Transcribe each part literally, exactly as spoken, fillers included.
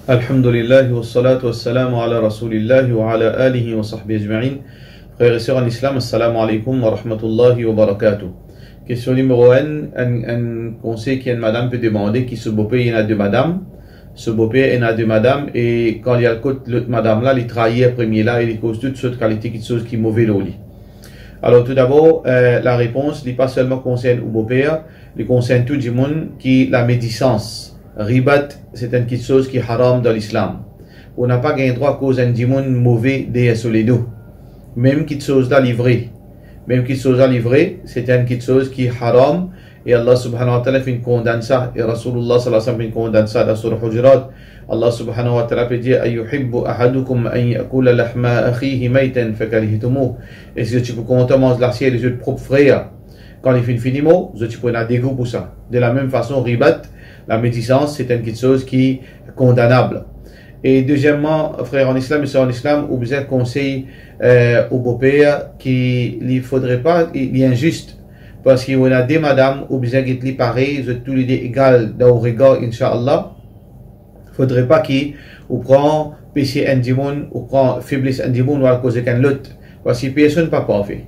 Alhamdulillah, wassalatu wassalamu ala Rasulillah wa ala alihi wa sahbihi ajma'in. Frer e ser an Islam, assalamu alaikum wa rahmatullahi wa barakatuh. Kestion nimero enn, enn, enn konsey ki enn madam pe demande, ki so boper ena de madam, so boper ena de madam, e kan li al kot lot madam la, li trair premie la e li koz tou sort kalite kitsoz ki move lor li. Alor, toudabor, eh, larepons, li pa selman konsern ou boper, li konsern tou dimoun ki lamedisans. Ribat, se enn kitsoz ki haram dan Lislam. Ou napa gagn drwa koz enn dimoun move deryer so ledo. Mem kitsoz la li vre. Mem kitsoz la li vre, se enn kitsoz ki haram, e Allah subhanahu wa ta'ala finn kondann sa, e Rasoulullah sallallahu alayhi wa sallam finn kondann sa dan Sourah Hujurat. Allah subhanahu wa ta'ala pe dir, "Ayuhibbu ahadukum an ya'kula lahma akhihi maytan fakarihtumuh." Eski zot ti pou kontan manz laser lezot prop frer kan li finn fini mor? Zot ti pou ena degou pou sa. De lamem fason, ribat, lamedisans, se enn kitsoz ki kondanab. E dezieman, frer an Islam e ser an Islam, ou bizin konsey, eh, ou boper ki li fodre pa, li, li inzis, parski ou ena de madam, ou bizin get li parey, zot toulede egal dan ou regar, inshallah. Fodre pa ki ou pran pese enn dimoun, ou pran febles enn dimoun, ou al koz ek enn lot. Parski personn pa parfe.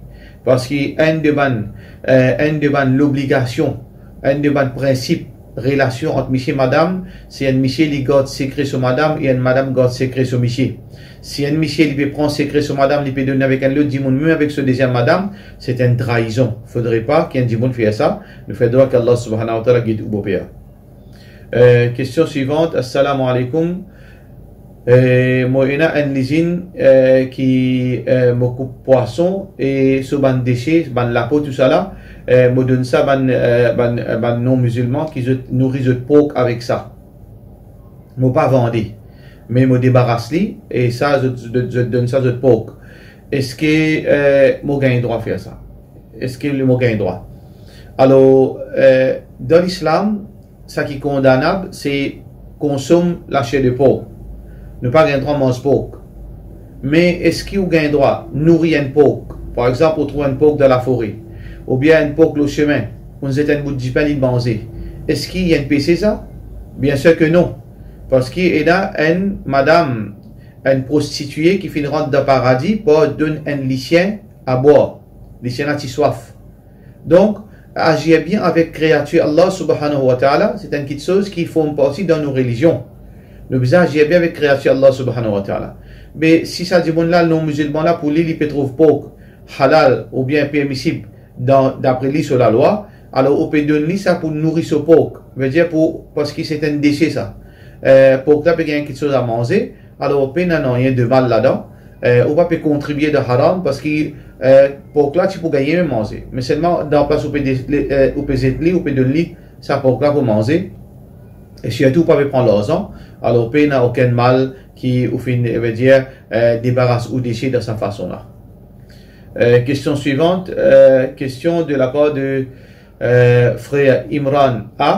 Parski enn de bann, eh, enn de bann lobligasion, enn de bann prinsip relasion ant misie madam, si enn misie li gard sekre so madam e enn madam gard sekre so misie. Si enn misie li pe pran sekre so madam, li pe donn avek enn lot dimoun, mem avek so deziem madam, se enn traizon. Fodre pa ki enn dimoun fer sa. Nou fer dwa ki Allah subhanahu wa ta'ala gid ou boper. Eh, kestion swivant, assalamu alaikum. Eh, mo ena enn lizinn, eh, ki, eh, mo koup pwason e so bann dese, bann lapo, tousala, eh, mo donn sa bann, eh, bann, eh, bann non-mizilman ki zot nouri zot pork avek sa. Mo pa vande, me mo debaras li e sa, zot, zot, zot donn sa zot pork. Eski, eh, mo gagn drwa fer sa? Eski mo gagn drwa? Alor, eh, dan Lislam, sa ki kondanab, se konsom laser de pork. Nou pa gagn drwa manz pork. Me eski ou gagn drwa nouri enn pork? Par exanp, ou trouv enn pork dan lafore, oubien enn pork lor sime, ou zet enn bout dipin, li manze. Eski li enn pese sa? Biensir ke non. Parski ena enn madam, enn prostitie ki finn rant dan paradi par donn enn lisien a bwar. Lisien la ti swaf. Donk, azir bien avek kreatir Allah subhanahu wa ta'ala, se enn kitsoz ki form parti dan nou relizion. Nou bizin azir bien avek kreatir Allah subhanahu wa ta'ala. Me si sa dimoun la, non-mizilman la, pou li, li pe trouv pork halal oubien permisib dan, dapre li so lalwa, alor ou pe donn li sa pou nouri so pork. Vedir pou, parski se enn dese sa. Eh, pork la pe gagn kitsoz a manze, alor pena nanye de mal ladan. Eh, ou pa pe kontribie dan haram, parski, eh, pork la ti pou gagn manze. Me selman, dan plas ou pe de-, le-, eh, ou pe zet li, ou pe donn li sa pork la pou manze. E sirtou, ou pa pe pran larzan, alor pena okenn mal ki ou finn, vedir, eh, debaras ou dese dan sa fason la. Eh, kestion swivant, eh, kestion de lapar de, eh, frer Imran A.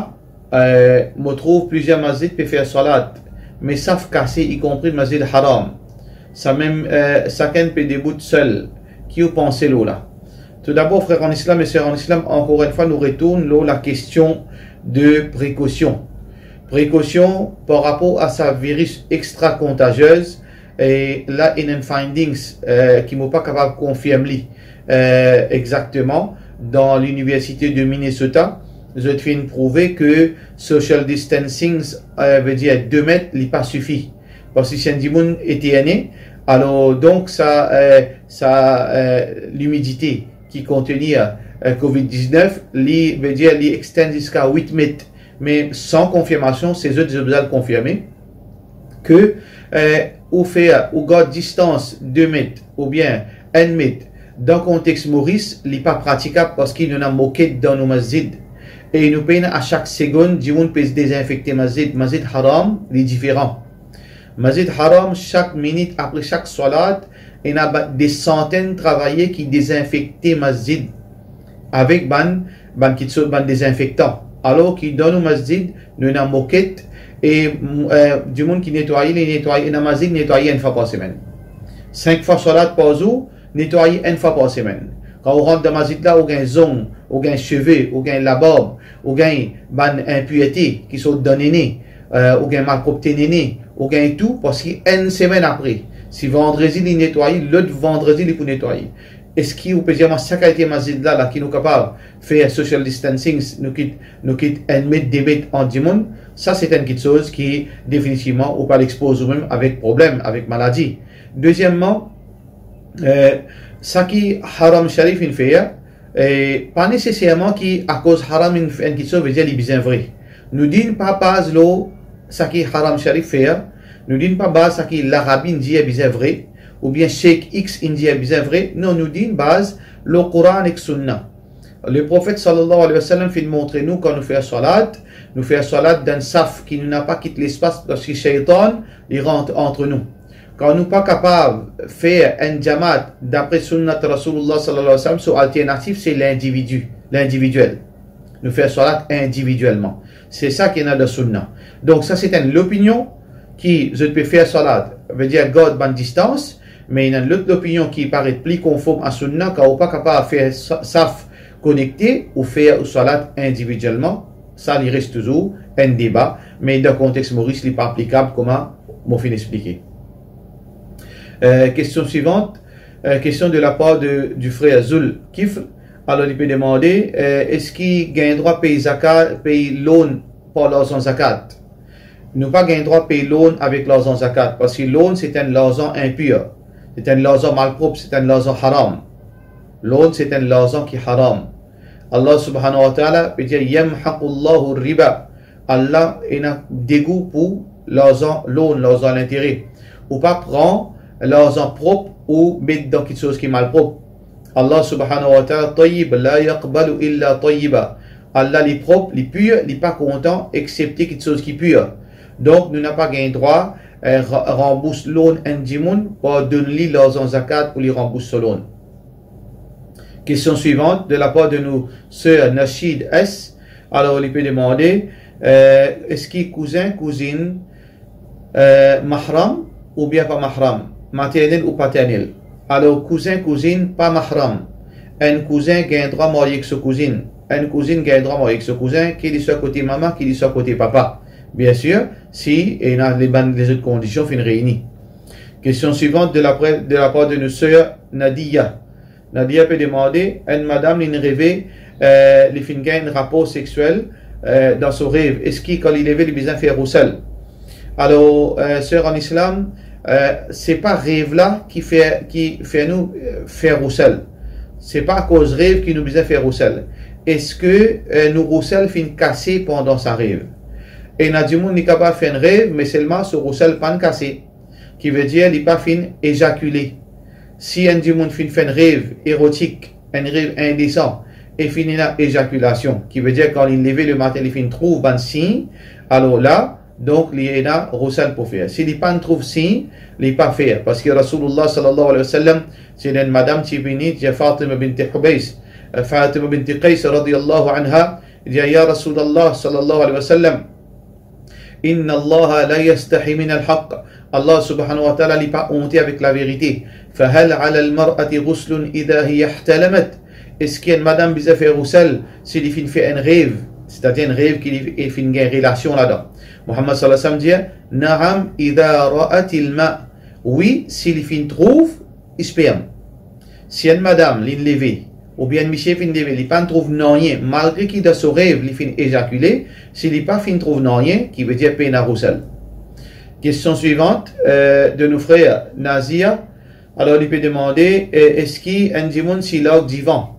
Eh, mo trouv plizier masjid pe fer swalat, me saf kase, ikonpri Masjid Haram. Samem, eh, sakenn pe debout sel. Ki ou panse lor la? Toudabor, frer an Islam e ser an Islam, ankor enn fwa, nou retourn lor lakestion de prekosion. Prekosion par rapor a sa viris extra kontaziez, e la ena enn findings, eh, ki mo pa kapav konfirm li, eh, exakteman. Dan Liniversite de Minnesota, zot finn prouve ke social distancing, eh, vedir de met, li pa sifi. Parski si enn dimoun eterne, alor donk sa, eh, sa, eh, limidite ki kontenir, eh, covid diznef, li, vedir li extend ziska wit met. Me san konfirmasion, se zot, zot bizin konfirme ke, eh, ou fer, ou gard distans de met oubien enn met, dan kontex Moris, li pa pratikab parski nou ena moket dan nou masjid. E nou pena a sak segonn dimoun pe dezinfekte masjid. Masjid Haram, li diferan. Masjid Haram, sak minit apre sak swalat, ena ba-, de santenn travayer ki dezinfekte masjid avek bann, bann kitsoz, bann dezinfektan. Alor ki dan nou masjid, nou ena moket, e, mm, eh, dimoun ki netwaye, li netwaye, ena masjid netwaye enn fwa par semenn. Sink fwa swalat par zour, netwaye enn fwa par semenn. Kan ou rant dan masjid la, ou gagn zong, ou gagn seve, ou gagn labarb, ou gagn bann inpirte ki sort dan nene, eh, ou gagn malpropte nene, Ou gagn tou, parski enn semenn apre, si vandredi li netwaye, lot vandredi li pou netwaye. Eski ou pe dir mwa sa kalite masjid la, la ki nou kapav fer social distancing, nou kit, nou kit enn met, de met ant dimoun? Sa se enn kiksoz ki definitivman ou pa al expoz oumem avek problem, avek maladi. Dezieman, eh, sa ki Haram Sharif inn fer, eh, pa neseserman ki akoz Haram inn, enn kiksoz, vedir li bizin vre. Nou dinn pa baz lor sa ki Haram Sharif fer, nou dinn pa baz sa ki Larabi inn dir bizin vre, oubien Sheikh X inn dir bizin vre. Non, nou dinn baz lor Koran ek Sunna. Leprofet sallallahu alayhi wa sallam finn montre nou, kan nou fer swalat, nou fer swalat dan saf ki nou napa kit lespas, parski shaytan li rant ant nou. Kan nou pa kapav fer enn jamaat dapre sunnat Rasoulillah sallallahu alayhi wa sallam, so alternatif se lindividi, lindividiel. Nou fer swalat individielman. Se sa ki ena dan sunna. Donk sa se enn lopinion ki zot pe fer swalat, vedir gard bann distans, me ena enn lot lopinion ki paret pli konform a sunna, kan ou pa kapav fer sa-, saf konekte, ou fer ou swalat individielman. Sa li res touzour enn deba, me dan kontex Moris li pa aplikab, kouma mo finn explike. Euh, question suivante, euh, question de la part de, du frère Zul Kifl. Alor li pe demande, euh, eski gagn drwa pey zakat, pey loan par larzan zakat? Nou pa gagn drwa pey loan avek larzan zakat, parski loan se enn larzan inpir, se enn larzan malprop, se enn larzan haram. Loan se enn larzan ki haram. Allah subhanahu wa ta'ala pe dir, "Yamhaqullahu riba." Allah ena degou pou larzan loan, larzan lintere. Ou pa pran larzan prop ou met dan kiksoz ki malprop. Allah subhanahu wa ta'ala tayyib, la yaqbalu illa tayyiba. Allah li prop, li pir, li pa kontan exsepte kiksoz ki pir. Donk nou napa gagn drwa, eh, ra-, ranbours loan enn dimoun par donn li larzan zakat pou li ranbours so loan. Question suivante de la part de nou sœur Nashid S. Alor li pe demande, euh, eski kouzin, kouzinn, euh, mahram oubien pa mahram, maternel ou paternel? Alor kouzin, kouzinn pa mahram. Enn kouzin gagn drwa marye ek so kouzinn. Enn kouzinn gagn drwa marye ek so kouzin, ki li swa kote mama, ki li swa kote papa. Bien sûr, si ena le bann lezot kondision finn reyni. Question suivante de la pre-, de la part de nou sœur Nadia. Nadia pe demande, enn madam linn reve, euh, li finn gagn rapor sexuel, euh, dan so rev. Eski kan li leve li bizin fer ghusl? Alor, euh, sœur en islam, euh, se pa rev la ki fer, ki fer nou, euh, fer ghusl. Se pa akoz rev ki nou bizin fer ghusl. Eski, euh, nou ghusl finn kase pandan sa rev? Ena dimoun li kapav fer enn rev, me selman so ghusl pa'nn kase. Ki vedir li pa finn ejakile. Si enn dimoun finn fer enn rev erotik, enn rev indesan, e finn ena ejakilasion, ki vedir kan li leve lematin li finn trouv bann sign, alor la, donk li ena ghusl pou fer. Si li pa'nn trouv sign, li pa fer, parski Rasoulillah sallallahu alayhi wa sallam, ti ena enn madam ti vini, dir Fatima bint Hubays, euh, Fatima bint Qays radiyallahu anha, dir, ya Rasoulillah sallallahu alayhi wa sallam, Inna Allaha la yastahi min al-haq. Allah subhanahu wa ta'ala li pa onte avek laverite. Fahal ala al-mar'ati ghuslun idha hiya ihtalamat? Eski enn madam bizin fer ghusl si li finn fer enn rev, setadir enn rev ki li, li finn gagn relasion ladan? Muhammad sallallahu alayhi wa sallam dir, naam, idha ra'atil ma. Wi, si li finn trouv sperm. Si enn madam linn leve, oubien enn misie finn leve, li pa'nn trouv nanye, malgre ki dan so rev li finn ejakile, si li pa finn trouv nanye, ki vedir pena ghusl. Question suivante, euh, de nou frer Nazia. Alor li pe demande, euh, eski enn dimoun si larg divan,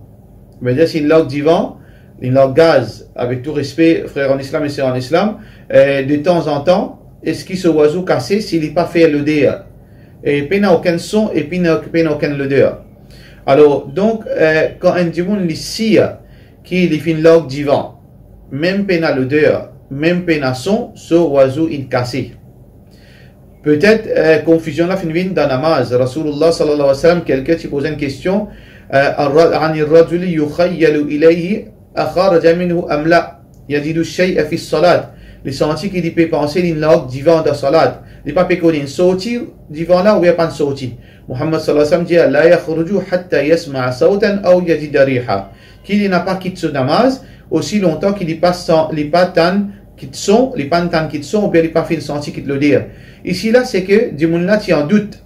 vedir si larg divan, li larg gaz, avek tou respe, frer an islam e ser an islam, euh, de tanzantan, eski so wazou kase si li pa fer loder? E pena okenn son e pena, pena okenn loder. Alor, donk, euh, kan enn dimoun li sir ki li finn larg divan, mem pena loder, mem pena son, so wazou inn kase. Petet, euh, konfizion la finn vinn dan namaz. Rasoulillah sallallahu alayhi wa sallam, kelke ti poz enn kestion, euh, ar-ra-, anir rajuli yukhayyalu ilayhi akharaja minhu am la, yajidu shay'a fi salat. Li santi ki li pe panse linn larg divan dan salat. Li pa pe kone inn sorti divan la oubien pa'nn sorti. Muhammad sallallahu alayhi wa sallam dir, la yakhruju hatta yasma'a sawtan aw yajida riha. Ki li napa kit so namaz, osi lontan ki li pa san-, li pa tann kit son, li pa'nn tann kit son, oubien li pa finn santi kit loder. Isi la, se ke dimoun la ti an dout.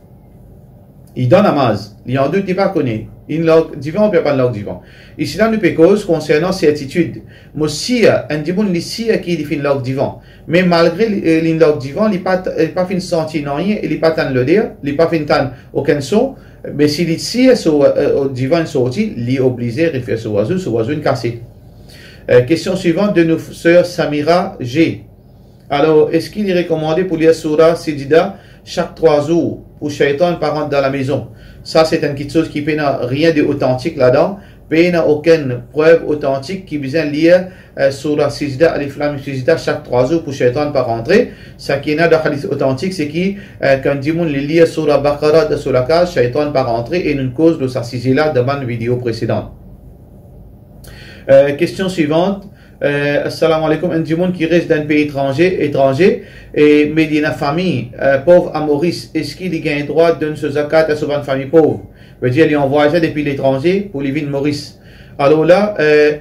Li dan namaz, li an dout, li pa kone. Inn larg divan oubien pa'nn larg divan. Isi la, nou pe koz konsernan sertitid. Mo sir, enn dimoun li sir ki li finn larg divan. Me malgre li, eh, linn larg divan, li pa t-, li pa finn santi nanye e li pa tann loder, li pa finn tann okenn son, me si li sir so, eh, divan inn sorti, li oblize refer so wazou, so wazou inn kase. Eh, kestion swivan de nou ser Samira G. Alor, eski li rekomande pou lir soura Sijda sak trwa zour pou shaytan pa rant dan lamezon? Sa, se enn kiksoz ki pena rien de otantik ladan. Pena okenn prev otantik ki bizin lir, eh, soura Sijda, Alif Lam Mim Sijda sak trwa zour pou shaytan pa rantre. Seki ena dan hadis otantik, se ki, eh, kan dimoun li lir soura Baqara dan so lakaz, shaytan pa rantre, e nou'nn koz lor sa size la dan bann video presedan. Eh, kestion swivan. Eh, assalamu alaikum. Enn dimoun ki res dan enn pei etranze, etranze, e me li ena fami, eh, pov a Moris, eski li gagn drwa donn so zakat a so bann fami pov? Vedir, li anvway sa depi letranze pou li vinn Moris. Alor la, eh,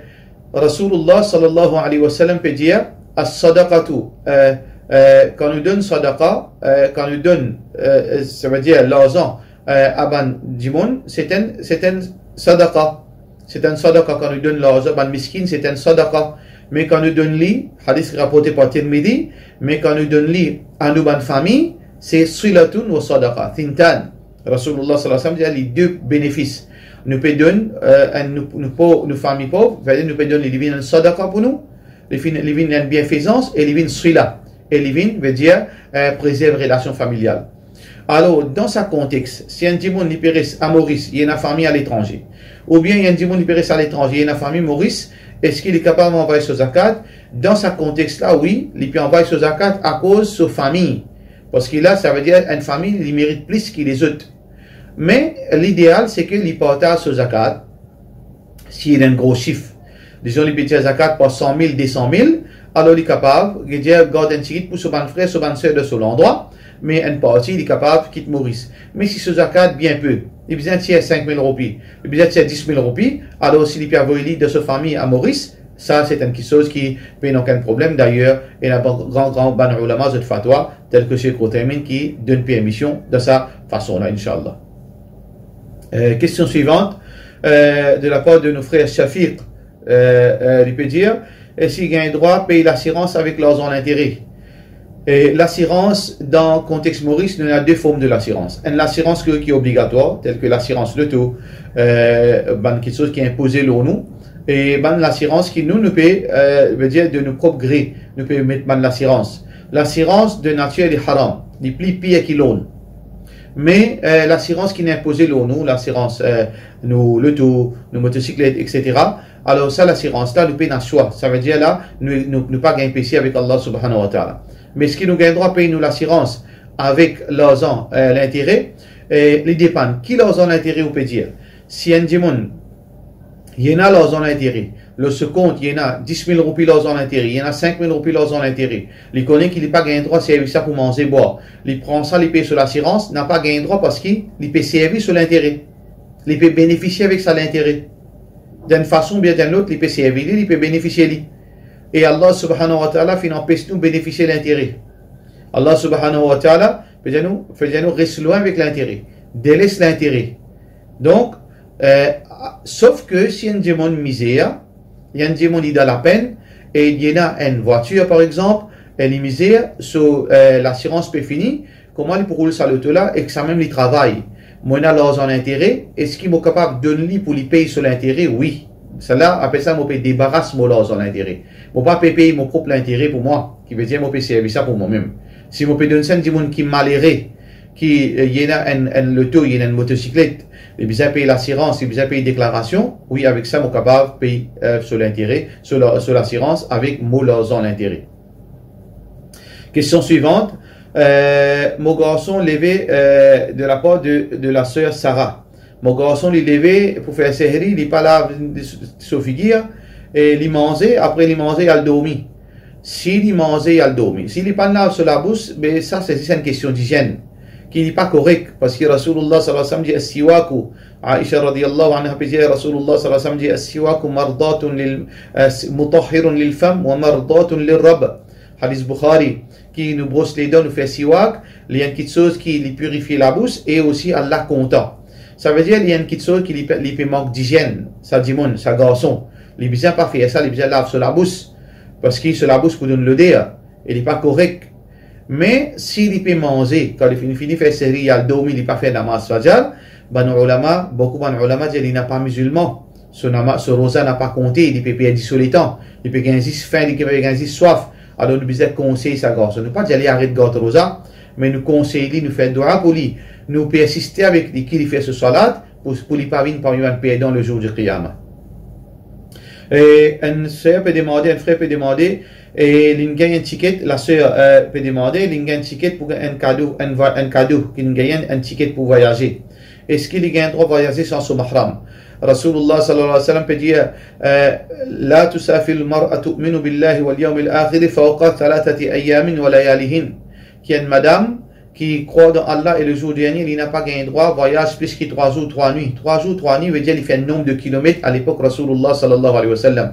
Rasoulullah sallallahu alayhi wa sallam pe dir, "As-sadaqatu", eh, eh, kan nou donn sadaqa, eh, kan nou donn, eh, eh, savedir larzan, eh, a bann dimoun, se enn, se enn sadaqa. Se enn sadaqa. Kan nou donn larzan bann miskin, se enn sadaqa. Me kan nou donn li, hadis raporte par Tirmidhi, me kan nou donn li a nou bann fami, se silatun wa sadaqa, thintan. Rasoulullah sallallahu alayhi wa sallam dir li de benefis. Nou pe donn, eh, enn, nou, nou pov, nou fami pov, vedir nou pe donn li, li vinn enn sadaqa pou nou, li vinn, li vinn enn bienfezans e li vinn sila, e li vinn, vedir, eh, prezerv relasion familial. Alor, dan sa kontex, si enn dimoun li pe res a Moris, li ena fami aletranze, oubien enn dimoun li pe res aletranze, li ena fami Moris, eski li kapav anvway so zakat? Dan sa kontex la, wi, li pe anvway so zakat akoz so fami. Parski la, savedir enn fami, li merit plis ki lezot. Me lideal, se ke li partaz so zakat, si li ena enn gro sif. Dizon, li pe tir zakat par san mil, de san mil, alor li kapav, li dir, gard enn tigit pou so bann frer, so bann ser dan so landrwa, me enn parti, li kapav kit Moris. Me si so zakat bien pe, li bizin tir sink mil roupi, li bizin tir dis mil roupi, alor si li pe avoy li dan so fami a Moris, sa, se enn kiksoz ki pena okenn problem. Dayer, ena gran, gran, gran bann oulama, zot fatwa, tel ke Sheikh Uthaymin, ki donn permision dan sa fason la, inshallah. Eh, kestion swivan, eh, de la par de nou frer Shafiq, eh, eh, li pe dir, eski li gagn drwa pey lasirans avek larzan lintere? E lasirans, dan kontex Moris, nou ena de form de lasirans. Enn lasirans ki, ki obligatwar, tel ke lasirans loto, eh, bann kiksoz ki inpoze lor nou, e bann lasirans ki nou, nou pe, eh, vedir de nou prop gre, nou pe met bann lasirans. Lasirans de natir li haram, li pli pir ki lor nou. Me, eh, lasirans ki inpoze lor nou, lasirans, eh, nou loto, nou motosiklet, et cetera. Alor sa lasirans la, nou pena swa. Savedir la, nou, nou, nou pa gagn pese avek Allah subhanahu wa ta'ala. Me eski nou gagn drwa pey nou lasirans avek larzan, eh, lintere? Eh, li depann ki larzan lintere ou pe dir. Si enn dimoun, li ena larzan lintere, lor so kont, li ena dis mil roupi larzan lintere, li ena sink mil roupi larzan lintere, li kone ki li pa gagn drwa servi sa pou manze, bwar, li pran sa, li pey so lasirans, napa gagn drwa parski li pe servi so lintere. Li pe benefisie avek sa lintere. D'enn fason oubien d'enn lot, li pe servi li, li pe benefisie li. E Allah subhanahu wa ta'ala finn anpes nou benefisie lintere. Allah subhanahu wa ta'ala pe dir nou, pe dir nou res lwin avek lintere. Deles lintere. Donk, eh, sof ke si enn dimoun mizer, enn dimoun li dan lapenn, e li ena enn vwatir, par exanp, e li mizer, so, eh, lasirans pe fini, kouma li pou roul sa loto la, ek sa mem li travay? Mo ena larzan lintere, eski mo kapav donn li pou li pey so lintere? Wi. Sala, apre sa, mo pe debaras mo larzan lintere. Mo pa pe pey mo prop lintere pou mwa, ki vedir mo pe servi sa pou mwa mem. Si mo pe donn sa enn dimoun ki malere, ki, eh, li ena enn, enn loto, li ena enn motosiklet, li bizin pey lasirans, li bizin pey deklarasion, wi, avek sa, mo kapav pey, eh, so lintere, so la-, so lasirans avek mo larzan lintere. Kestion swivan, eh, mo garson leve, eh, de la par de, de la ser Sarah. Mo garson li leve pou fer sehri, li pa lav so figir, e li manze, apre li manze, li al dormi. Si li manze, li al dormi. Si li pa lav so labous, be sa se zis enn kestion dizienn, ki li pa korek, parski Rasoulullah sallallahu alayhi wa sallam dir, "As-siwaku", Aisha radiyallahu anha pe dir, Rasoulullah sallallahu alayhi wa sallam dir, "As-siwaku mardatun lil, eh, mutahhirun lil fam wa mardatun lir Rabb." Hadis Bukhari, ki nou bros ledan, nou fer siwak, li enn kitsoz ki li pirifie labous e osi Allah kontan. Savedir li enn kitsoz ki li pe, li pe mank dizienn, sa dimoun, sa garson. Li bizin pa fer sa, li bizin lav so labous, parski so labous pou donn loder, e li pa korek. Me si li pe manze, kan li fini, fini fer sehri, li al dormi, li pa fer namaz fajar, bann oulama, boukou bann oulama dir li napa mizilman. So nama-, so roza napa konte, li pe perdi so letan. Li pe gagn zis fin, li pe gagn zis swaf. Alor nou bizin konsey sa garson. Nou pa dir li aret gard roza, me nou konsey li, nou fer dua pou li. Nou persiste avek li, ki li fer so salat, pou, pou li pa vinn parmi bann perdan le zour di Qiyama. E enn ser pe demande, enn frer pe demande, e li'nn gagn enn tiket, laser, eh, pe demande, li'nn gagn enn tiket pou enn kado, enn va-, enn kado, ki'nn gagn enn, enn tiket pou vwayaze. Eski li gagn drwa vwayaze san so mahram? Rasoulullah sallallahu alayhi wa sallam pe dir, eh, "La tusafirul mar'atu tu'minu billahi wal yawmil akhiri fawqa thalathati ayyamin wa layalihin." Ki enn madam ki krwar dan Allah e le zour dernie, li napa gagn drwa vwayaz plis ki trwa zour, trwa nwi. Trwa zour, trwa nwi, vedir li fer enn nonb de kilomet. Alepok Rasoulullah sallallahu alayhi wa sallam.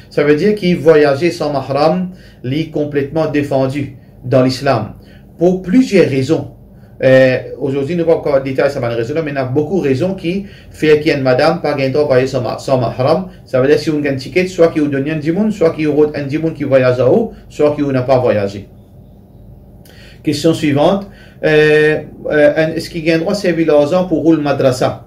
Savedir ki vwayaze san mahram, li konpletman defandi dan Lislam. Pou plizier rezon. Eh, azordi, nou pa pou detay sa bann rezon la, me ena boukou rezon ki fer ki enn madam pa gagn drwa vwayaze san ma-, san mahram. Savedir si ou gagn tiket, swa ki ou donn enn dimoun, swa ki ou rod enn dimoun ki vwayaz ar ou, swa ki ou napa vwayaze. Kestion swivant, eh, eh, enn, eski gagn drwa servi larzan pou roul madrasa?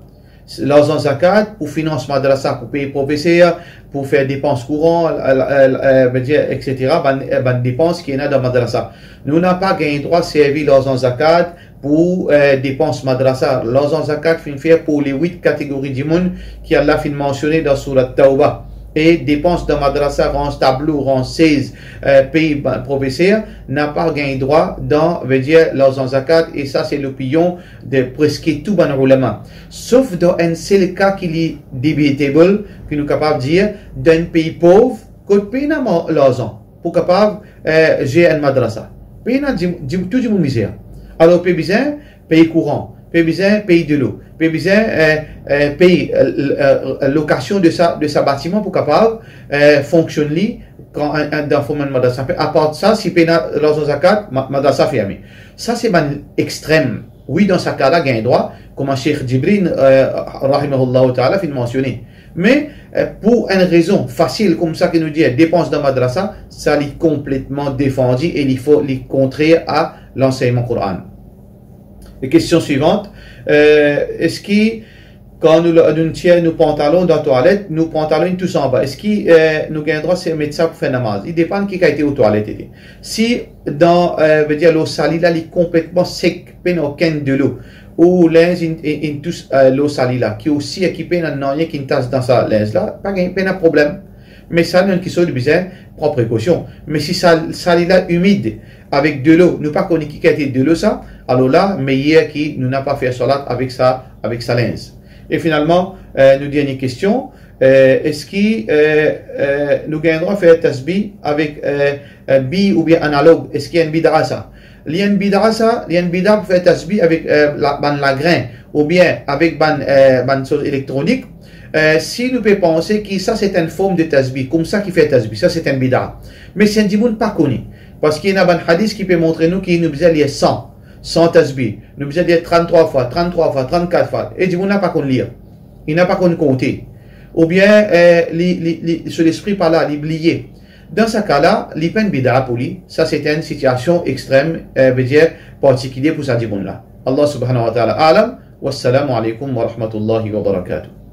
Larzan zakat pou finans madrasa, pou pey profeser, pou fer depans kouran, al, al, al, eh, vedir, et cetera, bann, eh, bann depans ki ena dan madrasa. Nou napa gagn drwa servi larzan zakat pou, eh, depans madrasa. Larzan zakat finn fer pou le wit kategori dimoun ki Allah finn mansione dan Sourat Tawba. E depans dan madrasa, ranz tablo, ranz sez, eh, pey bann profeser, napa gagn drwa dan, vedir, larzan zakat, e sa se lopinion de preske tou bann oulama. Sof dan enn sel ka ki li debatable, ki nou kapav dir, dan enn pei pov, kot pena ma-, larzan pou kapav, eh, zer enn madrasa. Pena dim-, dim-, tou dimoun mizer. Alor, pe bizin pey kouran, pe bizin pey delo, pe bizin, eh, eh, pey, eh, l-, eh, lokasion de sa, de sa batiman pou kapav, eh, fonksionn li kan, eh, eh, dan form enn madrasa. Apar sa, si pena larzan zakat, ma-, madrasa ferme. Sa se bann extrem. Wi, dan sa ka la, gagn drwa, kouma Sheikh Djibril, eh, rahimahullahu ta'ala, finn mansione. Me, eh, pou enn rezon fasil koumsa ki nou dir, depans dan madrasa, sa li konpletman defandi e li fo, li kontrer a lansegnman Koran. E kestion swivant, eh, eski kan nou, nou tir nou pantalon dan twalet, nou pantalon tous anba, eski, eh, nou gagn drwa se met sa pou fer namaz? Li depann ki kalite ou twalet ete. Si dan, eh, vedir lor sali la, li konpletman sek, pena okenn delo, ou linz inn, inn, inn tous, eh, lor sali la, ki ou sir ki pena nanye ki'nn tas dan sa linz la, pa gagn, pena problem. Me sa, nou enn kitsoz nou bizin pran prekosion. Me si sa, sali la imid avek delo, nou pa kone ki kalite delo sa, alor la, meyer ki nou napa fer salat avek sa, avek sa linz. E finalman, eh, nou dernie kestion, eh, eski, eh, eh, nou gagn drwa fer tasbih avek, eh, eh, bi oubien analog? Eski enn bida sa? Li enn bida sa, li enn bida pou fer tasbih avek, eh, la, bann lagrin oubien avek bann, eh, bann soz elektronik. Eh, si nou pe panse ki sa se enn form de tasbih, koumsa ki fer tasbih, sa se enn bida. Me si enn dimoun pa kone, parski ena bann hadis ki pe montre nou ki nou bizin lir san, san tasbih, nou bizin lir tranntrwa fwa, tranntrwa fwa, trannkat fwa, e dimoun la pa konn lir, li napa konn konte, oubien, eh, li, li, li, so lespri pa la, li bliye. Dan sa ka la, li pa enn bida pou li, sa se enn sitiasion extrem, eh, vedir partikilie pou sa dimoun la. Allah subhanahu wa ta'ala alam. Wassalamu alaikum wa rahmatullahi wa barakatuh.